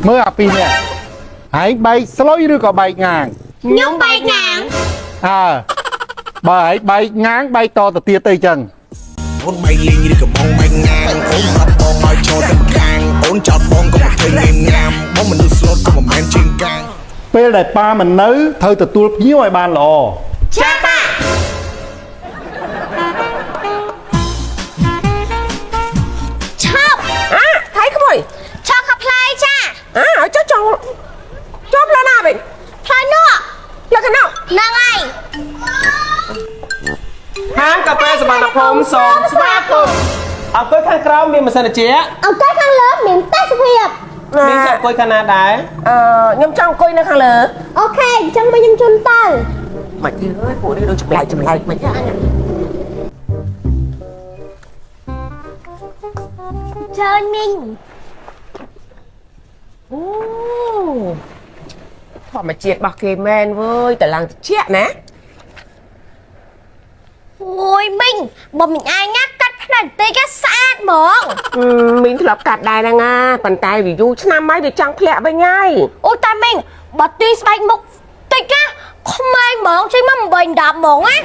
មើលអាពីរនេះឯងបែកស្លុយឬក៏បែកងាង ខ្ញុំបែកងាង អើបើឯងបែកងាងបែកតទៅទៀតទៅអញ្ចឹង អូនបែកលេងឬក៏បងបែកងាងអូនប្រាប់បងឲ្យចូលទៅខាងអូនចោតបងក៏មិនឃើញងេមងាមបងមនុស្សស្លូតក៏មិនមែនជាងកាង ពេលដែលប៉ាមិននៅត្រូវទទួលភ្ញៀវឲ្យបានល្អ ចាប៉ាឆប់ អាថៃក្មួយ ឆប់ខាប់ផ្លែចា អាឲ្យចុះចង់ចូលផ្លូវណាវិញ ផ្លែនោះ ផ្លូវខាងនោះ ហ្នឹងហើយ ហាងកាហ្វេសវណ្ណភូមិសូមស្វាគមន៍អង្គុយខាងក្រោមមានម៉ាស៊ីនត្រជាក់ អង្គុយខាងលើមានទេសភាព មានចង់អង្គុយខាងណាដែរ អឺខ្ញុំចង់អង្គុយនៅខាងលើ OK អញ្ចឹងវិញខ្ញុំជូនទៅ មិនទេអើយពួកនេះដូចចម្លែកចម្លែកមិនអញ ជើញមីង អូធម្មជាតិរបស់គេមែនវើយតឡើងត្រជាក់ណា អូយមីងបើមីងឯងណាកាត់ផ្នែកបន្តិចស្អាតហ្មង អឺមីងធ្លាប់កាត់ដែរហ្នឹងណាប៉ុន្តែវាយូរឆ្នាំហើយវាចង់ធ្លាក់វិញហើយ អូតាមីងបើទីស្បែកមុខតិចណាក្មេងហ្មងចេញមក8 10ហ្មងណា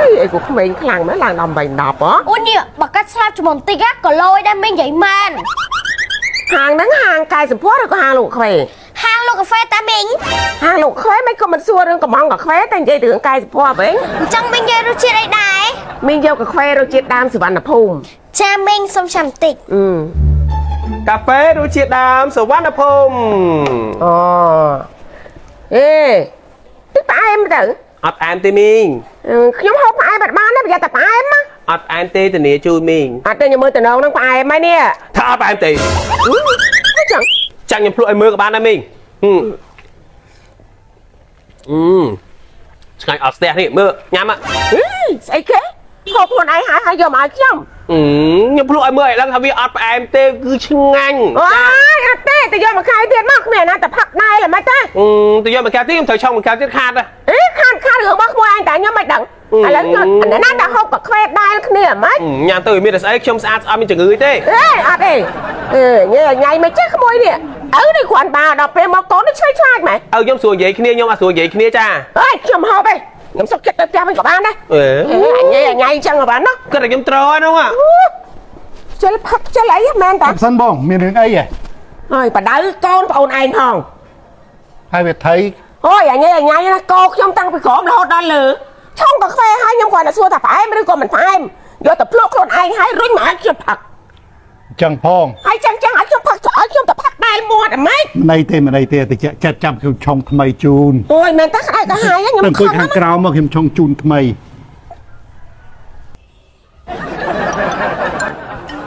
អើយអីក៏ក្មេងខ្លាំងមែនឡើងដល់8 10ហ៎ អូនេះបើកាត់ស្លាប់ជំនតិចណាក៏លយដែរមីងនិយាយមែន ហាងហ្នឹងហាងកាយសម្ផស្សឬក៏ហាងលោកខ្វេ ហាងលក់កាហ្វេតាមីង ហាងលោកខ្វេមិនក៏មិនសួររឿងកំងកាហ្វេតែនិយាយពីរឿងកាយសម្ផស្សវិញ អញ្ចឹងមីងនិយាយរសជាតិអីដែរ មីងយកកាហ្វេរសជាតិដើមសុវណ្ណភូមិ ចាមីងសុំចាំតិច អឺ កាហ្វេរសជាតិដើមសវណ្ណភូមិ អូអេតិចផ្អែមទៅ អត់អែមទេមីង អឺខ្ញុំហូបផ្អែមអត់បានទេប្រយ័ត្នតែផ្អែមណា អត់អែមទេធានាជួយមីង អត់ទេខ្ញុំមើលតំណងហ្នឹងផ្អែមហើយនេះ ថាអត់ផ្អែមទេ អឺចឹង ចាំខ្ញុំភ្លក់ឲ្យមើលក៏បានដែរមីងហឹមអឺឆ្ងាញ់អត់ស្ទះនេះមើលញ៉ាំ អឺស្អីគេហូបខ្លួនឯងហើយហើយយកមកឲ្យខ្ញុំ អឺខ្ញុំភ្លក់ឲ្យមើលឲ្យដឹងថាវាអត់ផ្អែមទេគឺឆ្ងាញ់ អូយអត់ទេទៅយកមកខែទៀតមកគ្មានណាតែផឹកដែរល្មិចទេ អឺទៅយកមកកែវទៀតខ្ញុំត្រូវឆុងមកកែវទៀតខាតហ៎ អេខានខានរឿងរបស់ក្មួយឯងតែខ្ញុំមិនដឹងឥឡូវខ្ញុំអាណាតែហូបកាហ្វេដែរគ្នាហ្មង ញ៉ាំទៅវាមានតែស្អីខ្ញុំស្អាតស្អប់មានជំងឺទេ អេអត់ទេអឺញ៉ៃញ៉ៃមិនចេះក្មួយនេះឪនេះគ្រាន់បើដល់ពេលមកកូននេះឆ្វេងឆ្លាតម៉េច ឪខ្ញុំស្រួលនិយាយគ្នាខ្ញុំអត់ស្រួលនិយាយគ្នាចា អើយខ្ញុំហូបឯងខ្ញុំសុខចិត្តទៅផ្ទះវិញក៏បានដែរ អេ អញញ៉ៃញ៉ៃចឹងក៏បានណោះ គាត់តែខ្ញុំត្រហ្នឹងហ៎ ជិលផឹកជិលអីមែនតា សិនបងមានរឿងអីហ៎ ហើយបដៅកូនប្អូនឯងផង ហើយវាថៃ អូយអញញ៉ៃញ៉ៃណាកោខ្ញុំតាំងពីក្រោមរហូតដល់លើឆុងកាហ្វេហើយខ្ញុំគ្រាន់តែសួរថាផ្អែមឬក៏មិនផ្អែមយកទៅភ្លក់ខ្លួនឯងហើយរុញមកឲ្យខ្ញុំផឹក អញ្ចឹងផង ហើយចឹងចឹងឲ្យខ្ញុំផឹកឲ្យខ្ញុំទៅផឹកដែលមាត់អាម៉េច មិនអីទេមិនអីទេតិចចិត្តចាំខ្ញុំឆុងថ្មីជូន អូយមែនតាក្តៅកាហាយខ្ញុំ ទៅអង្គុយខាងក្រោមមកខ្ញុំឆុងជូនថ្មី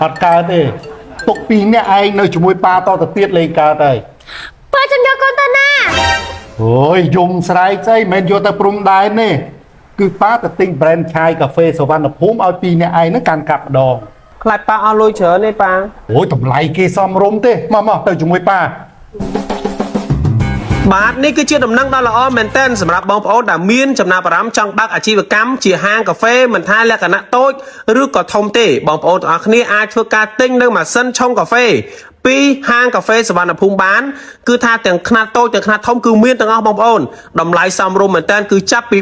អត់កើតទេទុកពីរអ្នកឯងនៅជាមួយប៉ាតទៅទៀតលេងកើតហើយ ប៉ាចាំយកកូនទៅណា អូយយំស្រែកស្អីមិនមែនយកទៅព្រំដែនទេគឺប៉ាទៅទិញ brand ឆាយកាហ្វេសវណ្ណភូមិឲ្យពីរអ្នកឯងហ្នឹងកាន់កាប់ម្ដង ខ្លាចប៉ាអស់លុយច្រើនទេប៉ា អូយតម្លៃគេសមរម្យទេមកមកទៅជាមួយប៉ា បាទនេះគឺជាដំណឹងដ៏ល្អមែនទែនសម្រាប់បងប្អូនដែលមានចំណាប់អារម្មណ៍ចង់បើកអាជីវកម្មជាហាងកាហ្វេមិនថាលក្ខណៈតូចឬក៏ធំទេបងប្អូនទាំងអស់គ្នាអាចធ្វើការទិញនៅម៉ាស៊ីនឆុងកាហ្វេពីហាងកាហ្វេសវណ្ណភូមិបានគឺថាទាំងខ្នាតតូចទាំងខ្នាតធំគឺមានទាំងអស់បងប្អូនតម្លៃសមរម្យមែនទែនគឺចាប់ពី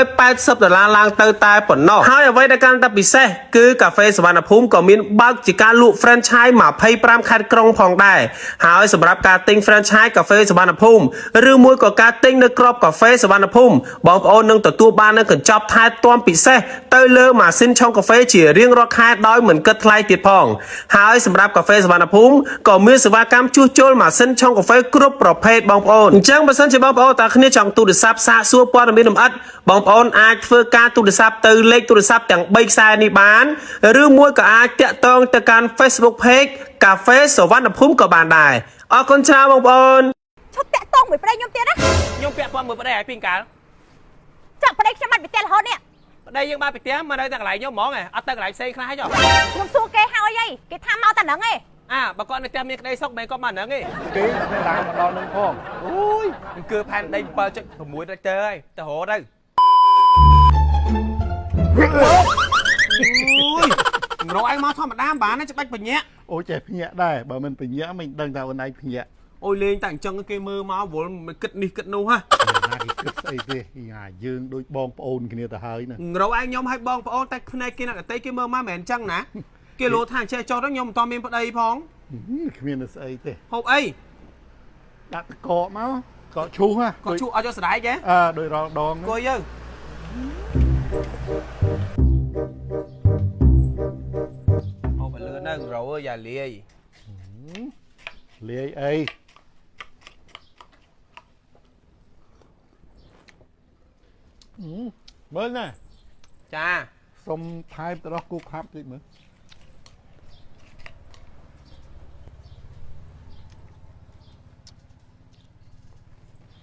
380ដុល្លារឡើងទៅតែប៉ុណ្ណោះហើយអ្វីដែលកាន់តែពិសេសគឺកាហ្វេសវណ្ណភូមិក៏មានបើកជាការលក់ franchise 25ខេត្តក្រុងផងដែរហើយសម្រាប់ការទិញ franchise កាហ្វេសវណ្ណភូមិឬមួយក៏ការទិញនៅក្របកាហ្វេសវណ្ណភូមិបងប្អូននឹងទទួលបាននូវកញ្ចប់ថែទាំពិសេសទៅលើម៉ាស៊ីនឆុងកាហ្វេជារៀងរាល់ខែដោយមិនគិតថ្លៃទៀតផងហើយសម្រាប់កាហ្វេសវណ្ណភូមិក៏មានសេវាកម្មជួសជុលម៉ាស៊ីនឆុងកាហ្វេគ្រប់ប្រភេទបងប្អូនអញ្ចឹងបើសិនជាបងប្អូនតើគ្នាចង់ទូរស័ព្ទសាកសួរព័ត៌មានលម្អិតបងប្អូនអាចធ្វើការទូរស័ព្ទទៅលេខទូរស័ព្ទទាំង3ខ្សែនេះបានឬមួយក៏អាចតាក់ទងទៅកាន់ Facebook Page កាហ្វេសវណ្ណភូមិក៏បានដែរអរគុណច្រើនបងប្អូន ឈប់តាក់តងមួយប្តីខ្ញុំទៀតណា ខ្ញុំពាក់ព័ន្ធមួយប្តីឲ្យពីកាល ចាប់ប្តីខ្ញុំបាត់ពីផ្ទះរហូតនេះ ប្តីយើងបានពីផ្ទះមកនៅតែកន្លែងខ្ញុំហ្មងឯងអត់ទៅកន្លែងផ្សេងខ្លះទេចុះ ខ្ញុំសួរគេហើយអីគេថាមកតែហ្នឹងឯង អាបើគាត់នៅផ្ទះមានក្តីសុខមិនគាត់មកហ្នឹងទេ គេតាមមកដល់នឹងផង អូយអង្គើផែនដី7.6រិចទ័រហើយទៅរកទៅអូយរកឯងមកធម្មតាមិនបានទេច្បាច់បញ្ញាក់ អូចេះភ្ញាក់ដែរបើមិនភ្ញាក់មិនដឹងថាអូនឯងភ្ញាក់ អូយលេងតែអញ្ចឹងគេមើលមកវល់មិនគិតនេះគិតនោះហ่ะ ណាគេគិតស្អីទេយ៉ាយើងដូចបងប្អូនគ្នាទៅហើយណា រកឯងខ្ញុំឲ្យបងប្អូនតែភ្នែកគេអ្នកដតីគេមើលមកមិនមែនអញ្ចឹងណាគេលោថាអញ្ចេះចោះទៅខ្ញុំមិនតមានប្តីផង គ្មានស្អីទេ ហូបអី ដាក់តកកមកកកឈូសហ่ะ ក៏ជក់អត់យកស្ដែកទេ អើដោយរាល់ដង អង្គុយយើងហូបឲ្យលឿនទៅរោយ៉ាលាយ លាយអីមើលណា ចា សុំថែមទៅដល់គូខាប់តិចមើល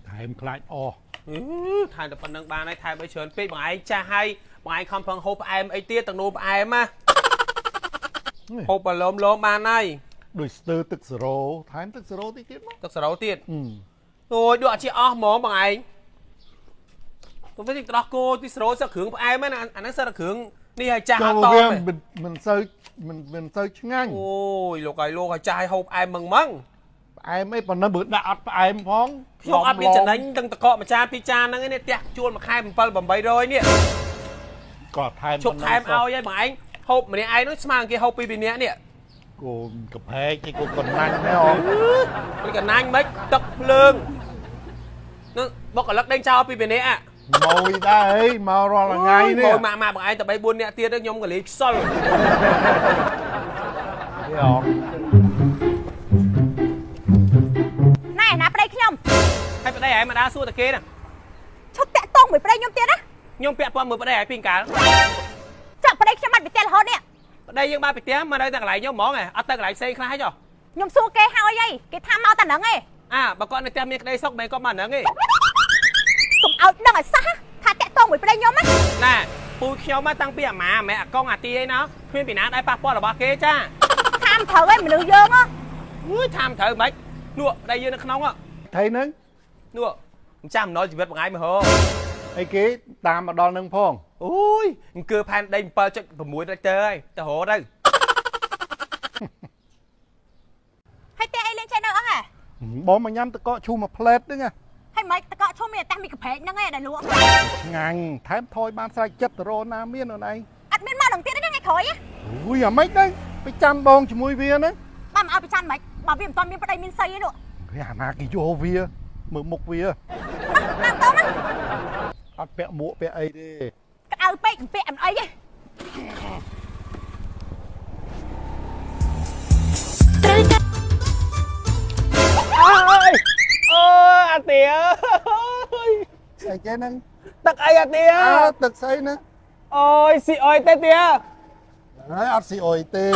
ថែមខ្លាចអស់ អឺថែមតែប៉ុណ្្នឹងបានហើយថែមអីច្រើនពេកបងឯងចាស់ហើយបងឯងខំប្រឹងហូបផ្អែមអីទៀតទាំងនោះផ្អែមណាហូបបលមលមបានហើយ ដូចស្ទើរទឹកសារ៉ូថែមទឹកសារ៉ូតិចទៀតមក ទឹកសារ៉ូទៀត អឺ អូយដក់ជាអស់ហ្មងបងឯងទៅវិញទឹកដោះគោទីសារ៉ូសឹកគ្រឿងផ្អែមហ្នឹងណាអាហ្នឹងសឹកតែគ្រឿងនេះឲ្យចាស់អ ចូលវា ត់តទេ មិនមិនសូវមិនមិនសូវឆ្ងាញ់ អូយលោកឲ្យលោកឲ្យចាស់ឲ្យហូបផ្អែមមឹងមឹង ផ្អែមអីប៉ុណ្ណឹងបើដាក់អត់ផ្អែមផង ខ្ញុំអត់មានចំណេញទាំងតកកមួយចានពីរចានហ្នឹងឯងនេះផ្ទះជួលមួយខែ7 800នេះ ក៏ថែម ជប់ថែមឲ្យហើយបងឯងហូបម្នាក់ឯងនោះស្មើនឹងគេហូបពីរនាក់នេះ គោកផែកឯគោកណាញ់ណែអូ មិនកណាញ់មិនទឹកភ្លើងនឹងបុគ្គលិកដេញចោលពីរនាក់អា ម៉ួយដែរអីមករាល់ថ្ងៃនេះ ម៉ួយម៉ាក់ម៉ាក់បងឯងតែ3 4នាក់ទៀតខ្ញុំក៏លេងខ្សល នេះអូ ណែណាប្តីខ្ញុំ ហើយប្តីឯងមកដើរសួរតែគេណា ឈប់តាក់តងមួយប្តីខ្ញុំទៀតណា ខ្ញុំពាក់ព័ន្ធមួយប្តីឯងពីកាល ចាក់ប្តីខ្ញុំបាត់ពីផ្ទះរហូតនេះ ប្តីយើងបានពីផ្ទះមកនៅតែកន្លែងខ្ញុំហ្មងឯងអត់ទៅកន្លែងផ្សេងខ្លះហីចុះ ខ្ញុំសួរគេហើយអីគេថាមកតែហ្នឹងឯង អាបើគាត់នៅផ្ទះមានក្តីសុខមិនគាត់មកហ្នឹងឯង កុំឲ្យដឹងឲ្យសោះថាតាក់តងមួយប្តីខ្ញុំណា ណែពូខ្ញុំមកតាំងពីអាម៉ាម៉ែអាកងអាទីអីណោះគ្មានពីណាដែរប៉ះពាល់របស់គេចា ថាមិនត្រូវឯងមនុស្សយើងហ៎ អើយថាមិនត្រូវមិននោះប្តីយើងនៅក្នុង ថៃហ្នឹង នោះម្ចាស់អំណុលជីវិតមួយថ្ងៃមកហ៎ អីគេតាមមកដល់នឹងផង អូយអង្គើផែនដី7.6រិចទ័រហើយទៅរកទៅ ហើយផ្ទះអីលេងចេះនៅអស់ហ៎ បងមកញ៉ាំតកកឈូសមួយផ្លែតហ្នឹងណា ហើយមិនតកក់ឈុំមានតែមីកាប្រេកហ្នឹងឯងដែលលក់ ឆ្ងាញ់ថែមថយបានស្រេចចិត្តទៅរកណាមានអូនឯង អត់មានមកនឹងទៀតទេថ្ងៃក្រោយ អូយអាម៉េចដែរไปចាំបងជាមួយវាហ្នឹង បើមកឲ្យប្រច័នមិនបើវាមិនទាន់មានប្តីមានសីទេនោះ វាអាណាគេយកវាមើលមុខវា ណាតោណា អត់ពាក់មួកពាក់អីទេ ក្តៅពេកពាក់មិនអីទេ អើយអូអាទាអើយ ស្អីគេហ្នឹង ទឹកអីអាទា អើទឹកស្អីហ្នឹង អូយស៊ីអុយទេទា ហើយអត់ស៊ីអុយទេ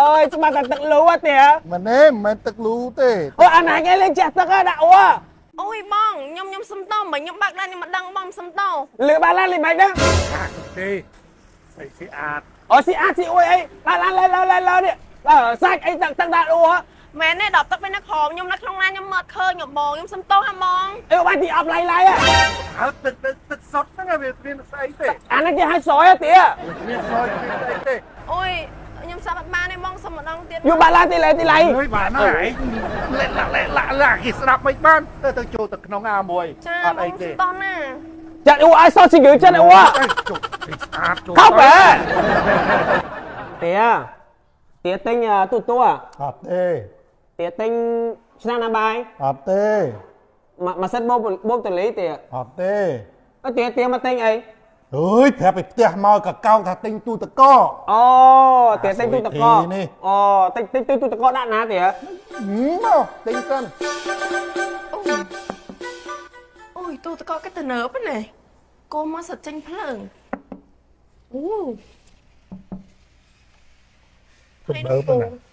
អើយស្មានតែទឹកលូអាទា មិនទេមិនមែនទឹកលូទេ អូអាណាគេលេងចាស់ទឹកដាក់អូ អូយបងខ្ញុំខ្ញុំសុំតោមិនខ្ញុំបើកឡានខ្ញុំមិនដឹងបងសុំតោ លឺបានឡានលេងមិនណា ទេស្អីស៊ីអាត អូស៊ីអាស៊ីអុយអីបានឡានលេងលេងលេងនេះសាច់អីទឹកទឹកដាក់អូ មែនទេដបទឹកពេលនៅក្រោមខ្ញុំនៅក្នុងឡានខ្ញុំមើលឃើញខ្ញុំបងខ្ញុំសុំតោហាបង អីបានទីអប់ឡៃឡៃ អើទឹកទឹកទឹកសុតហ្នឹងវាមានស្អីទេ អានេះគេឲ្យសយអាទា មានសយមានស្អីទេ អូយខ្ញុំសាប់អត់បានទេបងសុំម្ដងទៀត យកបានឡានទីឡៃទីឡៃ អើយបាទណាឯងលែលាក់លែលាក់លាក់គេស្ដាប់មិនបានទៅទៅចូលទៅក្នុងអាមួយ ចា អត់ បង អីទេ សុំតោណា ចាក់អូឲ្យសជីងចិត្តអូ ជុកស្អាតចូល ខប់ហ៎ទាទាទិញទូទួ អត់ទេ ទាទិញឆ្នាំណាបាយ អត់ទេ ម៉ាស៊ីនបូមបូមតលីទា អត់ទេ អត់ទាទាមកទិញអី អើយប្រាប់ពីផ្ទះមកកកោថាទិញទូទឹកកក អូទាទិញទូទឹកកកអូទិញទិញទូទឹកកកដាក់ណាទា មកទិញសិន អូយទូតកកគេទៅនើបណាកូនមកសិតចេញភ្លើងអូ ទំនើបណា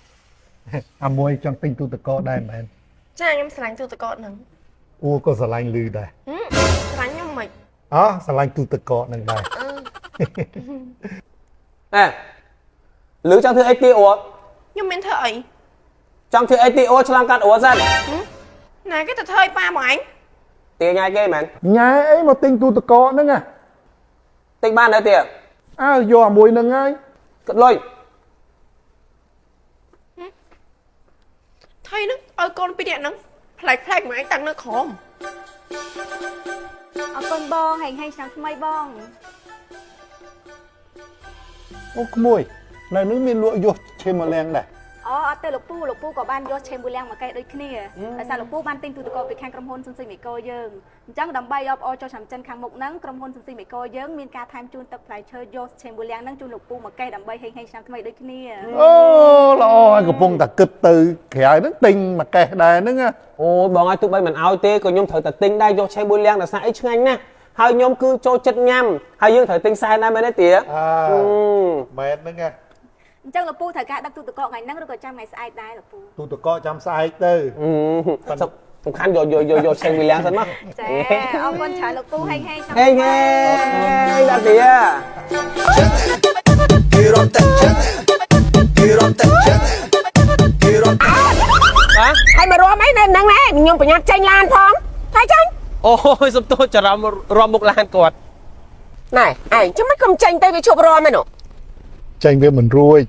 អាមួយចង់ទិញទូទឹកកកដែរមែន ចាខ្ញុំស្រឡាញ់ទូតកហ្នឹង អួក៏ស្រឡាញ់លឺដែរ ស្រឡាញ់ខ្ញុំមិន អោះស្រឡាញ់ទូទឹកកកនឹងដែរ អេលឺចង់ធ្វើអីទាអូ ខ្ញុំមានធ្វើអី ចង់ធ្វើអីទាអូឆ្លងកាត់អូសិន ណាគេទៅធ្វើឲ្យប៉ាបងឯង ទាញ៉ាយគេមែន ញ៉ែអីមកទិញទូទឹកកកហ្នឹងណា ទិញបាននៅទា អើយកអាមួយហ្នឹងហើយ គិតលុយ ថៃហ្នឹងឲ្យកូនពីរនាក់ហ្នឹង ប្លែកប្លែកមកឯងតាំងនៅក្រោម អរគុណបងហែងហែងឆ្នាំថ្មីបង អូក្មួយនៅនេះមានលក់យសឈេម៉ាឡៀងដែរ អូអត់ទេលោកពូលោកពូក៏បានយកឆេមូលៀងមកកែដូចគ្នាដោយសារលោកពូបានទិញទូទឹកកកពីខាងក្រុមហ៊ុនស៊ុនស៊ីមីកូយើងអញ្ចឹងដើម្បីអបអរចូលឆ្នាំចិនខាងមុខហ្នឹងក្រុមហ៊ុនស៊ុនស៊ីមីកូយើងមានការថែមជូនទឹកផ្លែឈើយកឆេមូលៀងហ្នឹងជូនលោកពូមកកែដើម្បីហែងហែងឆ្នាំថ្មីដូចគ្នា អូល្អហើយកំពុងតែគិតទៅក្រៅហ្នឹងទិញមួយកេះដែរហ្នឹងណា អូយបងឲ្យទោះបីមិនឲ្យទេក៏ខ្ញុំត្រូវតែទិញដែរយកឆេមួយលៀងដោយសារអីឆ្ងាញ់ណាស់ហើយខ្ញុំគឺចូលចិត្តញ៉ាំហើយយើងត្រូវទិញសែនដែរមែនទេទា អើមែនហ្នឹងណា អញ្ចឹងលោកពូត្រូវការដឹកទូទឹកកកថ្ងៃហ្នឹងឬក៏ចាំថ្ងៃស្អែកដែរលោកពូ ទូតកកចាំស្អែកទៅ សំខាន់យកយកយកយកឆេមួយលៀងសិនមក ចាអរគុណច្រើនលោកពូហែងហែងឆ្នាំ ហេងហេងដល់ទា គេរត់តែចឹងគេរត់តែចឹងគេរត់ បាទ ហើយមករំអីនៅហ្នឹងណែខ្ញុំប្រញាប់ចេញឡានផងហើយចាញ់ អូយសំទោសច្រំរំមុខឡានគាត់ ណែឯងចាំមិនកុំចេញទៅវាឈប់រំហ្នឹងនោះ ចេញវាមិនរួច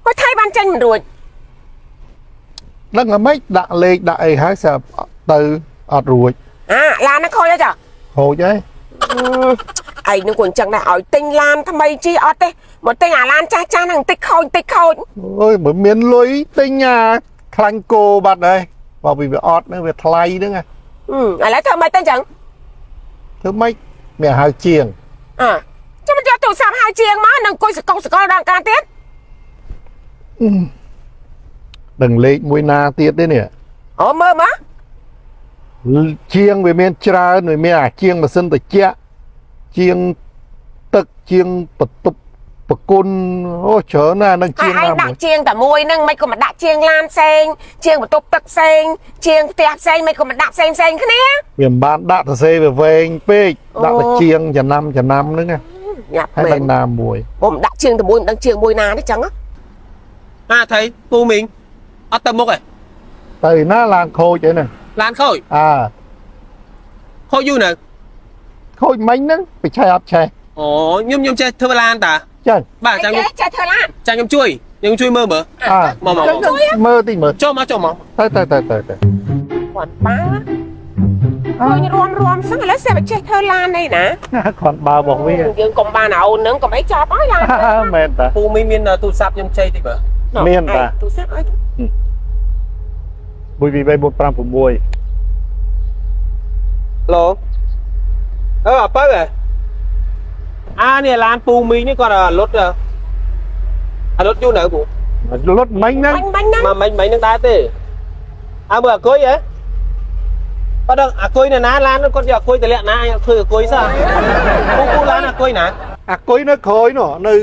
ហើយថៃបានចេញមិនរួច ដឹងតែម៉េចដាក់លេខដាក់អីហើយស្រាប់ទៅអត់រួច អាឡានហ្នឹងខូចហើយចា ហូចហើយ ឯងនឹងគួរអញ្ចឹងដែរឲ្យទិញឡានថ្មីជីអត់ទេមកទិញអាឡានចាស់ចាស់ហ្នឹងបន្តិចខូចបន្តិចខូច អើយបើមានលុយទិញអាខ្លាញ់គោបាត់ហើយបើវាអត់ហ្នឹងវាថ្លៃហ្នឹងណា ឥឡូវធ្វើម៉េចទៅអញ្ចឹង ធ្វើម៉េចមានហៅជាង អាចាំមិនយកទូរស័ព្ទហៅជាងមកនឹងអង្គុយសកុងសកលដល់ការទៀត ដឹងលេខមួយណាទៀតទេនេះ អូមើលមក ជាងវាមានច្រើនវាមានអាជាងម៉ាស៊ីនត្រជាក់ជាងទឹកជាងបន្ទប់ប្រគុណអូច្រើនណាស់នឹង ហើយ ជាង ឯង ណាមួយ ដាក់ជាងតែមួយហ្នឹងមិនក៏មិនដាក់ជាងឡានផ្សេងជាងបន្ទប់ទឹកផ្សេងជាងផ្ទះផ្សេងមិនក៏មិនដាក់ផ្សេងផ្សេងគ្នា វាមិនបានដាក់ទៅសេវាវែងពេកដាក់តែជាងចំណាំចំណាំហ្នឹងណា ញាប់មែន ហើយដឹងណាមួយ ผมដាក់ជាងតែមួយមិនដឹងជាងមួយណាទេចឹងហ៎ អាថៃពូមីងអត់ទៅមុខទេ ទៅណាឡានខូចអីហ្នឹង ឡានខូច អើ ខូចយូរនៅ ខូចមិញហ្នឹងបិឆេះអត់ឆេះ អូខ្ញុំខ្ញុំចេះធ្វើឡានតា ចឹង បាទចាំខ្ញុំ ចេះចេះធ្វើឡាន ចាំខ្ញុំជួយខ្ញុំជួយមើលមើល អើ មកមក ចឹងមើលតិចមើល ចូលមកចូលមក ទៅទៅទៅទៅទៅ គាត់បាឃើញរួមរួមសឹងឥឡូវសេះបើចេះធ្វើឡានអីណា គ្រាន់បើរបស់វា យើងកុំបានអូនហ្នឹងកុំអីចប់ហើយឡាន មែនតា ពូមីងមានទូរស័ព្ទខ្ញុំជ័យតិចមើល មានតា ទូរស័ព្ទអី 1 2 3 4 5 6 ឡូអឺអពៅហ៎អានេះឡានពូមីងនេះគាត់អាលុតអាលុតយូរនៅពូ លុតមិញហ្នឹង បាញ់បាញ់ហ្នឹង មកមិញមិញនឹងដែរទេអើមើលអាគុយហ៎បើដឹងអាគុយនៅណាឡាននោះគាត់យកអាគុយទៅលាក់ណាអញអត់ឃើញអាគុយសោះពូពូឡានអាគុយណា អាគុយនៅក្រោយនោះនៅ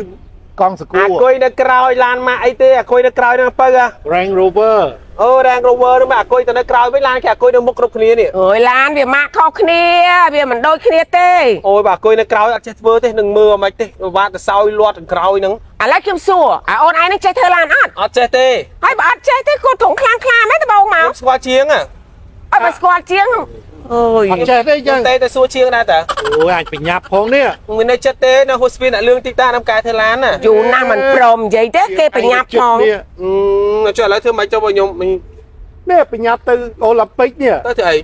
កង់សកួ អាគុយនៅក្រោយឡានម៉ាក់អីទេអាគុយនៅក្រោយហ្នឹងពៅហ៎ Range Rover អូ Range Rover ហ្នឹងមកអាគុយទៅនៅក្រោយវិញឡានគេអាគុយនៅមុខគ្រប់គ្នានេះ អើយឡានវាម៉ាកខុសគ្នាវាមិនដូចគ្នាទេ អូយបើអាគុយនៅក្រោយអត់ចេះធ្វើទេនឹងមើលមិនទេវ៉ាទៅសោយលាត់ខាងក្រោយហ្នឹង ឥឡូវខ្ញុំសួរអាអូនឯងហ្នឹងចេះធ្វើឡានអត់ អត់ចេះទេ ហើយបើអត់ចេះទេគាត់ត្រង់ខ្លាំងខ្លាមែនដបងមក ខ្ញុំស្គាល់ជាងហ៎ អត់បើស្គាល់ជាងអើយ អត់ចេះទេចឹង ទេទៅសួរជាងដែរតា អូយអាចបញ្ញាប់ផងនេះ មិននៅចិត្តទេនៅហួសស្ពានអ្នកលឿងតិចតាខ្ញុំកែធ្វើឡានណា យូរណាស់មិនព្រមនិយាយទេគេបញ្ញាប់ផង នេះ អឺចុះឥឡូវធ្វើមិនចុះបើខ្ញុំ នេះបញ្ញាប់ទៅអូឡ িম্ ពិកនេះ ទៅធ្វើអី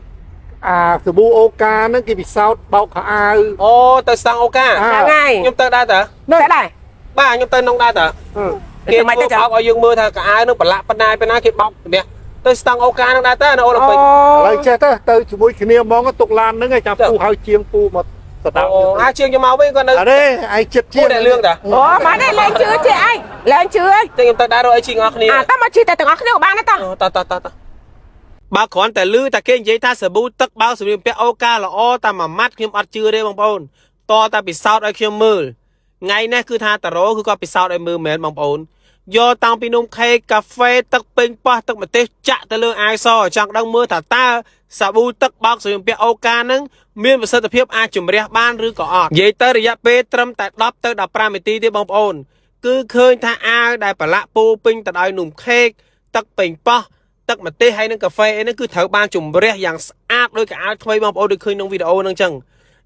អាសាប៊ូអូកាហ្នឹងគេពិសោធន៍បោកខោអាវ អូទៅស្តង់អូកា ហ្នឹងហើយ ខ្ញុំទៅដែរតា តែដែរ បាទខ្ញុំទៅក្នុងដែរតាគេ ធ្វើម៉េចទៅ ធ្វើបោកឲ្យយើងមើលថាកៅអៅនឹងប្រឡាក់បណ្ដាយបណ្ណាគេបោកនេះទៅស្តង់អូកានឹងដែរតានៅអូឡ িম্ ពិក ឥឡូវចេះទៅទៅជាមួយគ្នាហ្មងទុកឡានហ្នឹងឯងចាំពូហៅជាងពូមកស្ដាប់ អូអាជាងខ្ញុំមកវិញគាត់នៅ អរេឯងចិត្តជាង ពូអ្នកលឿងតា អូមកទេលែងជឿទេឯងលែងជឿឯង តែខ្ញុំទៅដែររកអីជាងអស់គ្នា អាតើមកជឿតែទាំងអស់គ្នាក៏បានដែរតោះ តតតតបើគ្រាន់តែលឺតែគេនិយាយថាសាប៊ូទឹកបោកសម្លៀកបំពាក់អូកាល្អតាមមួយម៉ាត់ខ្ញុំអត់ជឿទេបងប្អូនតតែពិសោធន៍ឲ្យខ្ញុំមើលថ្ងៃនេះគឺថាតារ៉ូគឺគាត់ពិសោធន៍ឲ្យមើលមែនបងប្អូនយកតាំងពីនំខេកកាហ្វេទឹកពេញប៉ោះទឹកម្ទេសចាក់ទៅលើអាវសចង់ដឹងមើលថាតើសាប៊ូទឹកបោកសម្លៀកបំពាក់អូកានឹងមានប្រសិទ្ធភាពអាចជំរះបានឬក៏អត់និយាយទៅរយៈពេលត្រឹមតែ10ទៅ15នាទីទេបងប្អូនគឺឃើញថាអាវដែលប្រឡាក់ពូពេញទៅដោយនំខេកទឹកពេញប៉ោះទឹកម្ទេសហើយនឹងកាហ្វេអីហ្នឹងគឺត្រូវបានជំរះយ៉ាងស្អាតដោយកៅអៅថ្មីបងប្អូនដូចឃើញក្នុងវីដេអូហ្នឹងចឹង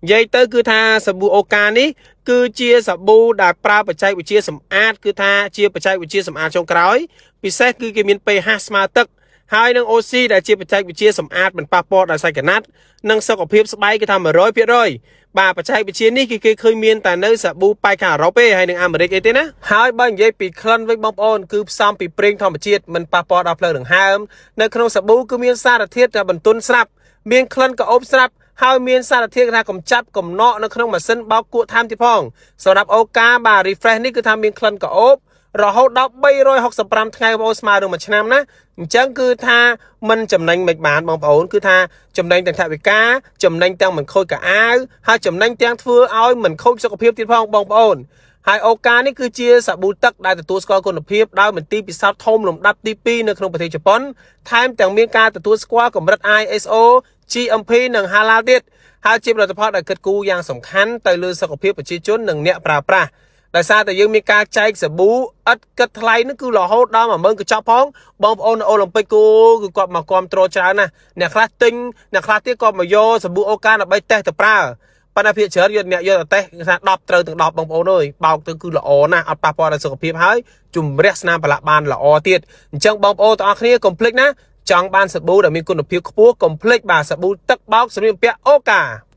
និយាយទៅគឺថាសាប៊ូអូកានេះគឺជាសាប៊ូដែលប្រើបច្ចេកវិទ្យាសម្អាតគឺថាជាបច្ចេកវិទ្យាសម្អាតចុងក្រោយពិសេសគឺគេមាន pH ស្មើទឹក ហើយនឹង OC ដែលជាបច្ចេកវិទ្យាសម្អាតមិនប៉ះពាល់ដល់សាច់កណាត់និងសុខភាពស្បែកគឺថា100%បាទបច្ចេកវិទ្យានេះគឺគេឃើញមានតែនៅសាប៊ូប៉ែកខាងអឺរ៉ុបទេហើយនិងអាមេរិកអីទេណាហើយបើនិយាយពីក្លិនវិញបងប្អូនគឺផ្សំពីប្រេងធម្មជាតិមិនប៉ះពាល់ដល់ផ្លូវដង្ហើមនៅក្នុងសាប៊ូគឺមានសារធាតុតែបន្ទន់ស្រាប់មានក្លិនក្រអូបស្រាប់ហើយមានសារធាតុថាកំចាត់កំណកនៅក្នុងម៉ាស៊ីនបោកគក់ថែមទៀតផងសម្រាប់អូកាបាទ refresh នេះគឺថាមានក្លិនក្រអូបរហូតដល់365ថ្ងៃបងប្អូនស្មើនឹងមួយឆ្នាំណាអញ្ចឹងគឺថាมันចំណេញមិនបានបងប្អូនគឺថាចំណេញទាំងថវិកាចំណេញទាំងមិនខូចកៅអៅហើយចំណេញទាំងធ្វើឲ្យមិនខូចសុខភាពទៀតផងបងប្អូនហើយអូកានេះគឺជាសាប៊ូទឹកដែលទទួលស្គាល់គុណភាពដោយមន្ទីរពិសោធន៍ធំលំដាប់ទី2នៅក្នុងប្រទេសជប៉ុនថែមទាំងមានការទទួលស្គាល់កម្រិត ISO GMP និង Halal ទៀតហើយជាផលិតផលដែលគិតគូរយ៉ាងសំខាន់ទៅលើសុខភាពប្រជាជននិងអ្នកប្រើប្រាស់ដោយសារតែយើងមានការចែកសាប៊ូឥតគិតថ្លៃនឹងគឺរហូតដល់10000កញ្ចប់ផងបងប្អូននៅអូឡ িম্প ិកគូគឺគាត់មកគ្រប់គ្រងច្រើនណាស់អ្នកខ្លះទិញអ្នកខ្លះទៀតគាត់មកយកសាប៊ូអូកាដើម្បីតេស្តទៅប្រើប៉ុន្តែភាគច្រើនយកអ្នកយកទៅតេស្តគឺថា10ត្រូវទាំង10បងប្អូនអើយបោកទៅគឺល្អណាស់អត់ប៉ះពាល់ដល់សុខភាពហើយជំរះស្នាមប្រឡាក់បានល្អទៀតអញ្ចឹងបងប្អូនទាំងអស់គ្នាកុំភ្លេចណាចង់បានសាប៊ូដែលមានគុណភាពខ្ពស់កុំភ្លេចបាទសាប៊ូទឹកបោកសម្លៀកបំពាក់អូកា។